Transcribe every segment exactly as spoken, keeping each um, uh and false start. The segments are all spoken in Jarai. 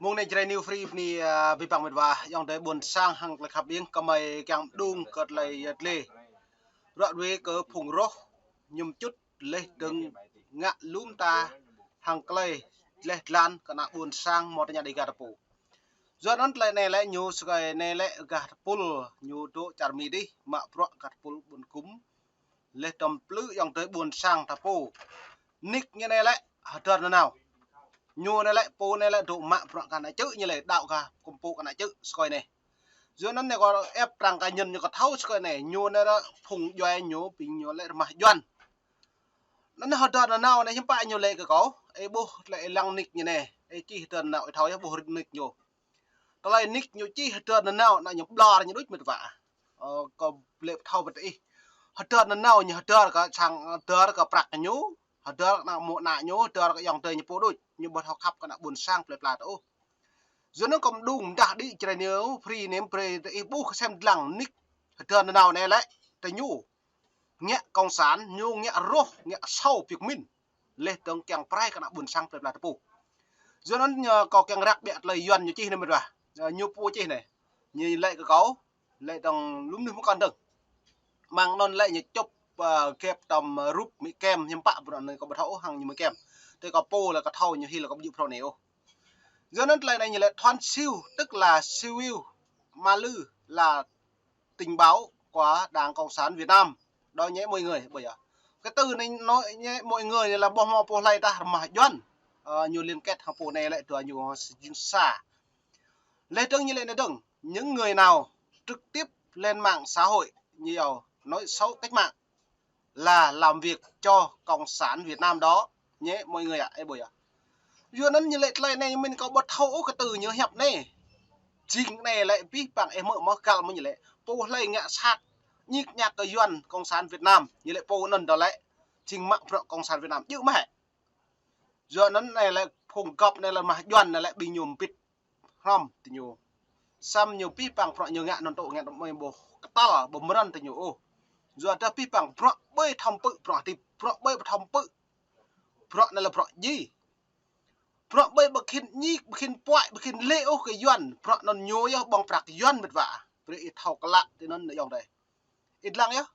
Mông anai Jrai New Free bơni, a, abih bang mĕt wa, ayŏng adơi ƀuôn sang hăng tơlơi khăp ƀing, kơmơi kiăng pơđung kơ tơlơi yăt lĕ. Ră ruai kơ phung roh, ñu mčŭt laih dơ̆ng ngă lŏm ta hăng tơlơi dleh dlan kơ ană ƀuôn sang mơ̆ tơña đĭ gah tơpŭ. Yua anŭn tơlơi anai lĕ ñu sơkơi anai lĕ gah tơpul ñu dŏ čar Mi dih mă bruă gah tơpul ƀun kŭm. Laih tơm plư ayŏng adơi ƀuôn sang ta pô. Nik ñu anai lĕ hơdơr nanao. Ñu anai lĕ pô anai lĕ dŏ mă bruă kơ ană čư̆ ñu lĕ đaŏ gah kŭmpŭ kơ ană čư̆ sơkơi anai. Yua anŭn anai kâo ĕp trang cá nhân ñu kâo thâo sơkơi anai. Ñu anai lĕ phung djuai ñu ƀing ñu lĕ rơmah Yuan. Anŭn hơdơr nanao anai hiư̆m pă ñu lĕ kơ kâo. Ê ƀuh lĕ ê lăng nik ñu anai. Ê čih hơdơr nanao ê thâo yơh ƀuh nik ñu. Tơlơi nik ñu čih hơdơr nanao anŭn ñu ƀlŏr ñu đôč mĕt wa. Ơ, kâo lĕ pơthâo pơtih. Hơdơr nanao ñu hơdơr kơ sang hơdơr kơ prăk ñu, hơdơr kơ ană mơ̆ ană ñu, hơdơr kơ ayŏng adơi ñu pô đôč. Ñu ƀu thâo khăp kơ ană ƀuôn sang plơi pla tơ ôh. Yua anŭn kâo pơđung mơdah đĭ Jrai New Free nem brơi tơ ih ƀuh kơ sem dlăng nik hơdơr nanao anai lĕ tơ ñu. Ngă cộng sản, ñu ngă roh, ngă sâu biêk min. Laih dơ̆ng kiăng pơrai kơ ană ƀuôn sang plơi pla tơpŭ. Yua anŭn ñu kâo kiăng răk ƀiă tơlơi Yuan ñu čih anai mĕt wa. Ơ, ñu pô čih anai. Ñu lĕ kơ kâo, lĕ dơ̆ng lŏm anai mơ̆ kăn dơ̆ng. Mơ̆ng anŭn lĕ ñu čŏp, ơ, gĕp tơm, ơ, rup Mi kem hiư̆m pă bruă anai kâo ƀu thâo ôh hăng ñu Mi kem. Tui kâo pô lĕ kâo thâo ñu hil lĕ kâo ƀu djơ̆ phrâo anai ôh. Yua anŭn tơlơi anai ñu lĕ thuan siu, tức là siu iu, ma lư là tình báo của Đảng Cộng sản Việt Nam. Đó nhé mọi người, ƀơi yơh. Cái từ này nói nhé mọi người này là ƀuh mơ̆ pô hlơi tah rơmah Yuan. Ơ, ñu liên kết hăng pô anai lĕ dua ñu jing sa. Laih dơ̆ng ñu lĕ anai dơ̆ng, những người nào trực tiếp lên mạng xã hội, nhiều nói xấu cách mạng là làm việc cho Cộng sản Việt Nam đó nhé mọi người ạ. Ê ƀuh yơh. Yua anŭn ñu lĕ tơlơi anai mĭn kâo ƀu thâo ôh kơ từ ñu hiăp anai. Jing anai lĕ abih bang ih hmư̆ mơ̆ găl mơ̆ ñu lĕ. Pô hlơi ngă sat, ñik ñak kơ Yuan Cộng sản Việt Nam, ñu lĕ pô anŭn dŏ lĕ. Jing mă bruă Cộng sản Việt Nam, djơ̆ mơ̆ hĕ. Yua anŭn anai lĕ phung gŏp anai lĕ rơmah Yuan anai lĕ ƀing ñu mbĭt hrŏm tơ ñu. Samơ̆ ñu abih bang bruă ñu ngă anŭn tŭ ngă anŭn mơ̆ ƀuh kơtăl ƀu mơran tơ ñu ôh. Yua dah abih bang bruă ƀơi thŏm pư̆ bruă hơdip, bruă ƀơi ƀu thŏm pư̆. Bruă anai lĕ bruă djai. Bruă ƀơi ƀu khĭn ñik, ƀu khĭn puăi, ƀu khĭn lĕ ôh kơ Yuan. Bruă anŭn ñu yơh ƀơ̆ng prăk Yuan mĕt wa. Brơi ih thâo klă tui anŭn ayŏng adơi. Ih lăng yơh.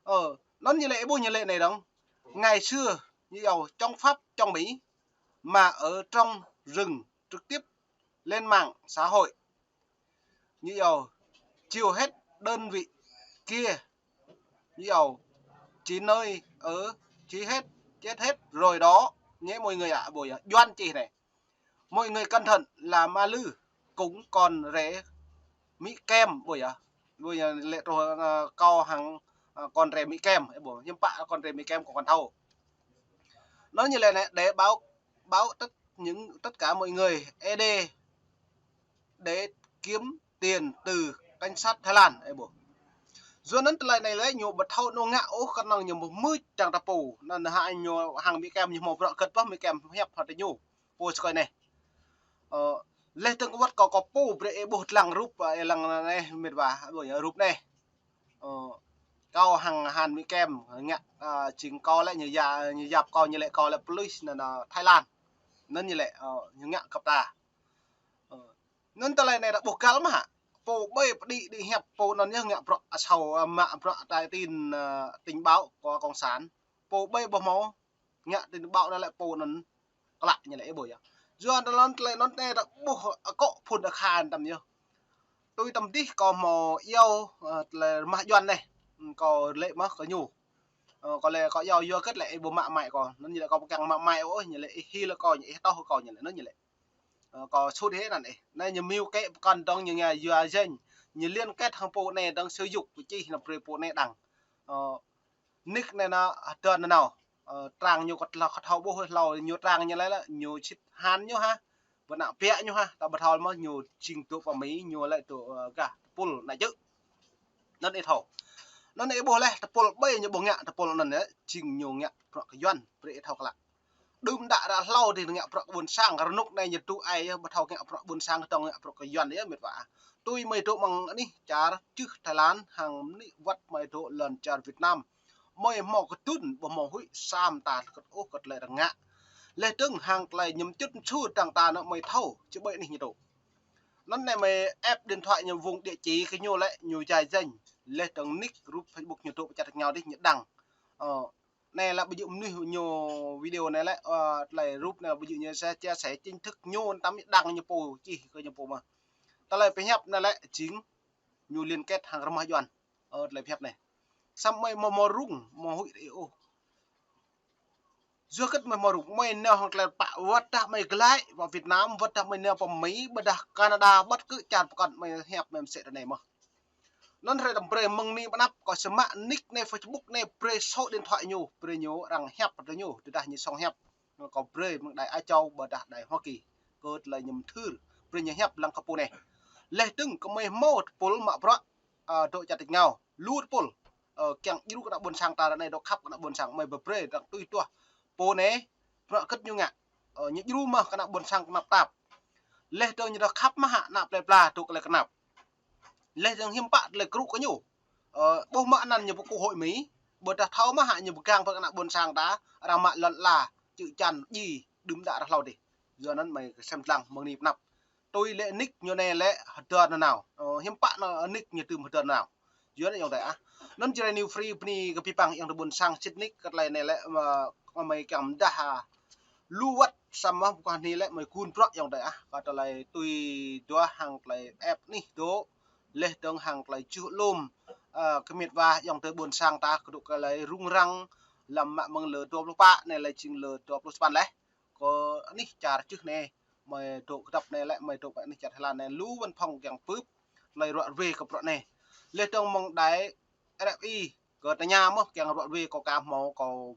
Ơ, anŭn ñu lĕ ih ƀuh ñu lĕ anai dơ̆ng. Ngày xưa, ñu iâu chống Pháp, chống Mỹ, mà ở trong rừng trực tiếp lên mạng xã hội. Ñu iâu chiêu hết đơn vị kia. Ñu iâu chỉ nơi ở, chỉ hết, chết hết rồi đó. Nhé mọi người ạ, ƀuh yơh, Yuan čih anai. Mọi người cẩn thận là ma lư cũng con rể Mỹ kem, ƀuh yơh. Ƀuh yơh, lĕ truh, ơ, kâo hăng, ơ, con rể Mỹ kem, ê ƀuh, hiư̆m pă con rể Mỹ kem kâo kăn thâo. Anŭn ñu lĕ anai, để báo, báo tất những, tất cả mọi người, ê đê, để kiếm tiền từ cảnh sát Thái Lan, ê ƀuh. Yua anŭn tơlơi anai lĕ ñu ƀu thâo anŏ ngă ôh kơnơ̆ng ñu mơ̆ mưč čang ta pô. Anŭn hă ñu hăng Mi kem ñu hmâo bruă hơget ƀơh Mi kem hiăp hă tơ ñu. Pô sơkơi anai. Ơ, laih dơ̆ng kơ wơ̆t kâo kơ pô brơi ih ƀuh lăng rup, ơ, ih lăng anai mĕt wa, ƀuh yơh rup anai. Ơ, kâo hăng han Mi kem ngă, ơ, jing kâo lĕ ñu ya, ñu yap kâo ñu lĕ kâo lĕ police anŭn, ơ, Thái Lan. Anŭn ñu lĕ, ơ, ñu ngă kơp ta. Ơ, anŭn tơlơi anai dah ƀuh găl mơ̆ hă. Pô ƀơi pơđĭ đĭ hiăp pô anŭn yơh ngă bruă asâu, ơ, mă bruă tai tin, ơ, tình báo của cộng sản. Pô ƀơi ƀu hmâo ngă tin ƀâo anŭn lĕ pô anŭn klă ñu lĕ ih ƀuh yơh. Yua anŭn tơlơi anŭn anai dah ƀuh akŏ phŭn akhan tăm yơh. Tui tăm dih kâo hmâo iâu, ơ, tơlơi rơmah Yuan anai. Kâo lĕ mơ̆ kơ ñu. Ơ, kâo lĕ kâo iâu yua hơget lĕ ih ƀu mă mai kâo. Anŭn ñu lĕ kâo ƀu kiăng mă mai ôh, ñu lĕ ih hil kâo, ñu ih tŏh kâo ñu lĕ, anŭn ñu lĕ. Ơ, kâo sut hĭ anŭn ih. Anai ñu mưu kế pơkŏn dơ̆ng ñu ngă yua jeng. Ñu liên kết hăng pô anai dơ̆ng sử dụng pơčih anŭn brơi pô anai đăng. Ơ, nik anai anŭn hơdơr nanao. Ơ, trang ñu kơ hlâo, kơ thâo ƀuh hlâo ñu trang ñu lĕ lĕ, ñu sĭt han ñu hă. Ƀu ană biă ñu hă, ta ƀu thâo mơ̆ ñu jing dŏ pơ Mi, ñu lĕ dŏ, ơ, gah tơpul ană čư̆. Anŭn ih thâo. Anŭn ih ƀuh laih, tơpul ƀơi ñu ƀu ngă, tơpul anŭn yơh, jing ñu ngă bruă kơ Yuan, brơi ih thâo klă. Đưm đă ră hlâo dih ngă bruă kơ ƀuôn sang, rơnŭk anai ñu tŭ ai yơh, ƀu thâo ngă bruă ƀuôn sang, kơdŏng ngă bruă kơ Yuan yơh mĕt wa. Tui mơi dŏ mơ̆ng anih čar čư̆ Thái Lan, hăng mơni wơ̆t mơi dŏ lŏn čar Việt Nam. Mơi hmâo kơdŭn, ƀu hmâo huĭ, sa mơta kơt ôh kơt lĕ rơngă. Leh dơ̆ng hăng tơlơi ñu čut čur tang ta anŭn mơi thâo, či ƀơi anih ñu dŏ. Anŭn anai mơi ĕp điện thoại ñu, vung địa chỉ kơ ñu lĕ, ñu jai janh. Leh dơ̆ng nick, rup Facebook ñu dŏ pơ čar tač rơngiao dih ñu đăng. Ơ, anai lĕ ƀu djơ̆ mơnuih ñu video anai lĕ, ơ, tơlơi rup anai ƀu djơ̆ ñu sa chia sẻ chính thức ñu, tăm đăng ñu pô, čih kơ ñu pô mơ̆n. Tơlơi pơhiăp anai lĕ jing ñu liên kết hăng rơmah Yuan. Ơ, tơlơi pơhiăp anai. Samơ̆ mơi hmâo hmâo rŭng, hmâo huĭ rei ôh. Yua hơget mơi hmâo rŭng, mơi nao hăng tơlơi pă, wơ̆t dah mơi glaĭ pơ Việt Nam, wơ̆t dah mơi nao pơ Mi, ƀôdah Canada, ƀôdah kơ čar pơkŏn mơi hiăp mơi mơsĕ tơ anai mơ̆n. Anŭn hrơi tăm brơi mơ̆ng anai pơ anăp kâo sơmă nick anai, Facebook anai, brơi số điện thoại ñu, brơi ñu arăng hiăp tơ ñu, tơdah ñu sŏng hiăp. Anŭn kâo brơi mơ̆ng đài Á Châu, ƀôdah đài Hoa Kỳ. Kơ tơlơi ñu mơthưr, brơi ñu hiăp lăng kơ pô anai. Leh dơ̆ng kơ mơi hmâo tơpul mă bruă, ơ, dŏ čar tač rơngiao, lu tơpul. Ơ, kiăng djru kơ ană ƀôn sang ta ră anai, dŏ khăp kơ ană ƀôn sang, mơi brơi arăng tui tuah. Pô anai, bruă hơget ñu ngă. Ơ, ñu djru mơ̆ kơ ană ƀôn sang kơnăp tap. Leh dơ̆ng ñu dŏ khăp mơ̆ hă ană plơi pla dŏ tơlơi kơnăp. Leh dơ̆ng hiư̆m pă tơlơi kru kơ ñu. Ơ, ƀuh mơ̆ anăn ñu pơkŏ hội Mi, ƀôdah thâo mơ̆ hă ñu pơgang pơ ană ƀôn sang ta, arăng mă lŏn ala, čư̆ čan, djai, đưm đă rah hlâo dih. Yua anŭn mơi kơsem lăng mơ̆ng anai pơ anăp. Tui lĕ nick ñu anai lĕ hơdơr nanao. Ơ, hiư̆m pă anŭn nick ñu tơm hơdơr nanao. Yua anŭn ayŏng adơi ah. Anŭn Jrai New Free bơni kơ abih bang ayŏng adơi ƀôn sang sĭt nik kơ tơlơi anai lĕ mă, mă mơi kiăng pơdah, a, lu wơ̆t samơ̆ pơkŏn anai lĕ mơi gun bruă ayŏng adơi ah. Kơ tơlơi tui duah hăng tơlơi ĕp anih dŏ. Leh dơ̆ng hăng tơlơi čuh lŏm, ơ, kơ met wa ayŏng adơi ƀôn sang ta kơ dŏ kơ tơlơi rŭng răng lăm mă mơ̆ng lơ dua pluh pă anai lĕ jing lơ dua pluh sapăn leh. Kơ anih čar čư̆ anai, mơi dŏ kơdŏp anai lĕ, mơi dŏ pơ anih čar Thái Lan anai, lu văn phòng kiăng bưp, tơlơi ruă ruê kơ bruă anai. Leh dơ̆ng mơ̆ng đài R F I, kơ tơña mơ̆ kiăng ruă ruê kâo ka hmâo, kâo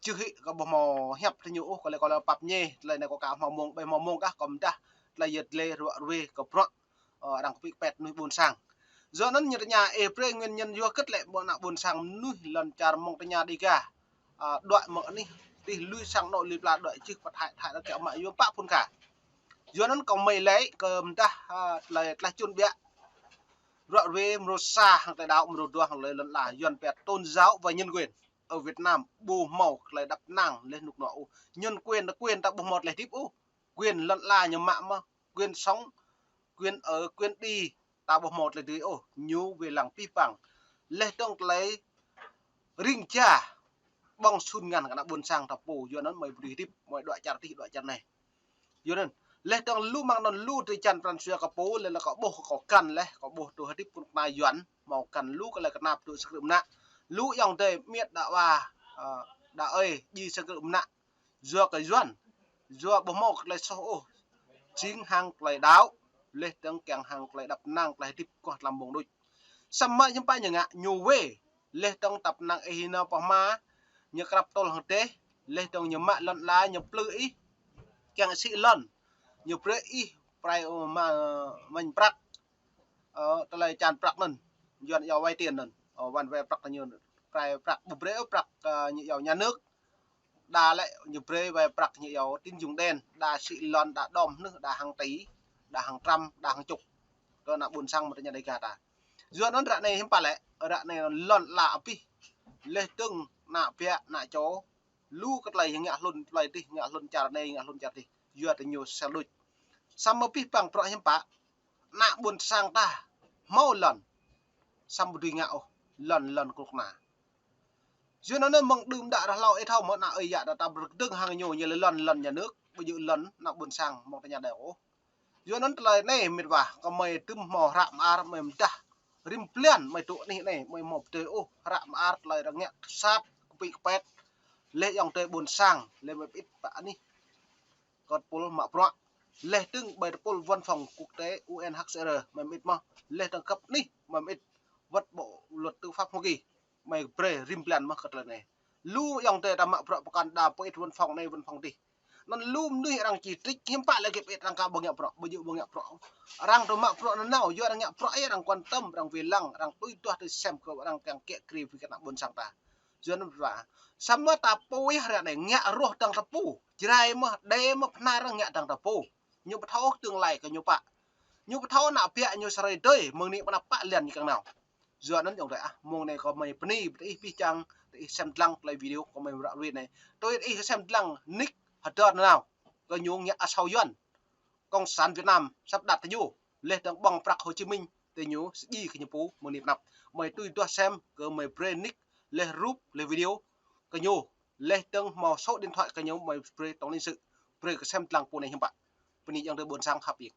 čư̆ hĭ kâo ƀu hmâo hiăp tơ ñu ôh, kâo lĕ kâo lĕ pap ñe, tơlơi anai kâo ka hmâo mông, ƀu hmâo mông kah, kâo pơdah, tơlơi yơh tơlơi ruă ruê kơ bruă, ơ, arăng kơ pik pet mơnuih ƀôn sang. Yua anŭn ñu tơña, ê, brơi nguyên nhân yua hơget lĕ ƀu ană ƀôn sang mơnuih lŏn čar mơ̆ng tơña Đêga. Ơ, đuaĭ mơ̆ng anih, tih lui sang anŏ lui pla đuaĭ čư̆ pơthai thai đa kiăng mă yua pă phun ka. Yua anŭn kâo mơi lĕ kơ pơdah, ơ, tơlơi tơlơi čun biă. Ruă ruê mrô sa hăng tơlơi đaŏ, mrô dua hăng tơlơi lŏn ala, Yuan pia tôn giáo và nhân quyền. Ở Việt Nam, ƀu hmâo tơlơi đăp năng leh nuk nua ôh. Nhân quyền, quyền ta ƀu hmâo tơlơi hơdip ôh. Quyền lŏn ala ñu mă mơ̆, quyền sống, quyền ở, quyền đi, ta ƀu hmâo tơlơi dưi ôh, ñu wai lăng abih bang. Leh dơ̆ng tơlơi ring ja, ƀơ̆ng sun ngăn kơ ană ƀôn sang ta pô, yua anŭn mơi ƀu dưi hơdip, mơi đuaĭ čar tih, đuaĭ čar anai. Yua anŭn, leh dơ̆ng lu mơ̆ng anŭn lu drơi jăn pran jua kơ pô, leh lĕ kâo ƀuh kâo găn leh, kâo ƀuh tŭ hơdip phun kơna Yuan, hmâo găn lu kơ tơlơi kơnap dŏ sang krư̆ mơnă. Lu ayŏng adơi mĕt đa wa, ơ, đa ơi, djai sang krư̆ mơnă. Yua kơ Yuan, yua ƀu hmâo tơlơi soh ôh, jing hăng tơlơi đaŏ, leh dơ̆ng kiăng hăng tơlơi đăp năng, tơlơi hơdip kơ tlam ƀơ̆ng đôč. Samơ̆ hiư̆m pă ñu ngă, ñu wai, leh dơ̆ng tăp năng ih nao pơ hma, ñu krăp tơl hăng teh, leh dơ̆ng ñu mă lŏn ala, ñu plư ih, kiăng sĭ lŏn, ñu brơi ih prai, ơ, mă, mă prăk, ơ, tơlơi čan prăk anŭn, Yuan iâu vay tiền anŭn, ơ, Yuan vay prăk ñu, prai prăk ƀu brơi, ơ, prăk, ơ, ñu iâu nhà nước. Đa lĕ ñu brơi wai prăk ñu iâu tín dụng đen, đa sĭ lŏn, đa đom hnuh, đa hăng tỉ, đa hăng trăm, đa hăng čŭk. Kơ ană ƀôn sang mơ̆ tơña Đêga ta. Yua anŭn ră anai hiư̆m pă lĕ, ră anai lŏn ala abih. Leh dơ̆ng ană biă, ană čô, lu kơ tơlơi ngă hlŭn, tơlơi tih, ngă hlŭn čar anai, ngă hlŭn čar tih. Yua tơ ñu sel đôč. Samơ̆ abih bang bruă hiư̆m pă, ană ƀôn sang ta hmâo lŏn. Samơ̆ ƀu dưi ngă ôh, lŏn, lŏn kơnuk kơna. Yua anŭn mơ̆ng đưm đă rah hlâo ih thâo mơ̆ ană ơi yă ta, ta pơkơdơ̆ng hăng ñu, ñu lĕ lŏn, lŏn nhà nước, ƀu djơ̆ lŏn ană ƀôn sang mơ̆ng tơña đaŏ ôh. Yua anŭn tơlơi anai mĕt wa, kơ mơi tơm hmâo hră mơar, mơi pơdah, rĭm blan mơi dŏ anih anai, mơi hmâo pơdơi ôh, hră mơar tơlơi arăng ngă sat, kơpĭ kơpet, leh ayŏng adơi ƀôn sang, leh mơi pơit pơ anih. Kơ tơpul mă bruă. Leh dơ̆ng ƀơi tơpul văn phòng quốc tế U N H C R, mơi mơit mơ̆. Leh dơ̆ng kơp anih, mơi mơit wơ̆t Bộ Luật Tư pháp Hoa Kỳ. Mơi brơi rĭm blan mơ̆ kơ tơlơi anai. Lu ayŏng adơi ta mă bruă pơkŏn đa pơit văn phòng anai, văn phòng dih. Anŭn lu mơnuih arăng chỉ trích, hiư̆m pă lĕ kơ pơit arăng ka ƀu ngă bruă, ƀu djơ̆ ƀu ngă bruă. Arăng dŏ mă bruă nanao, yua arăng ngă bruă, arăng quan tâm, arăng wai lăng, arăng tui duah tui sem kơ arăng kiăng kiă kriê brơi kơ ană ƀôn sang ta. Yua anŭn wa. Samơ̆ ta pô yơh ră anai ngă rŏh dăng ta pô. Jrai mơ̆, Đê mơ̆, Bahnar ngă dăng ta pô. Ñu ƀu thâo tương lai kơ ñu pă. Ñu ƀu thâo ană biă ñu sa hrơi tơdơi, mơ̆ng anai pơ anăp pă blan ñu kiăng nao. Yua anŭn ayŏng adơi ah, mông anai kơ mơi bơni, tơ ih abih bang, tơ ih sem dlăng tơlơi video kơ mơi ră ruai anai. Tui ih sem dlăng nick Hơdră nao kơ ñu ngă asâo Yuan. Cộng sản Việt Nam sắp đặt tơ ñu. Leh dơ̆ng ƀơ̆ng prăk Hồ Chí Minh, tơ ñu sĭ kơ ñu pô mơ̆ng anai pơ anăp. Mơi tui duah sem kơ mơi brơi nick, leh rup, leh video kơ ñu. Leh dơ̆ng hmâo số điện thoại kơ ñu mơi brơi tổng lãnh sự. Brơi kơ sem lăng pô anai hiư̆m pă. Bơni ayŏng adơi ƀôn sang khăp ing.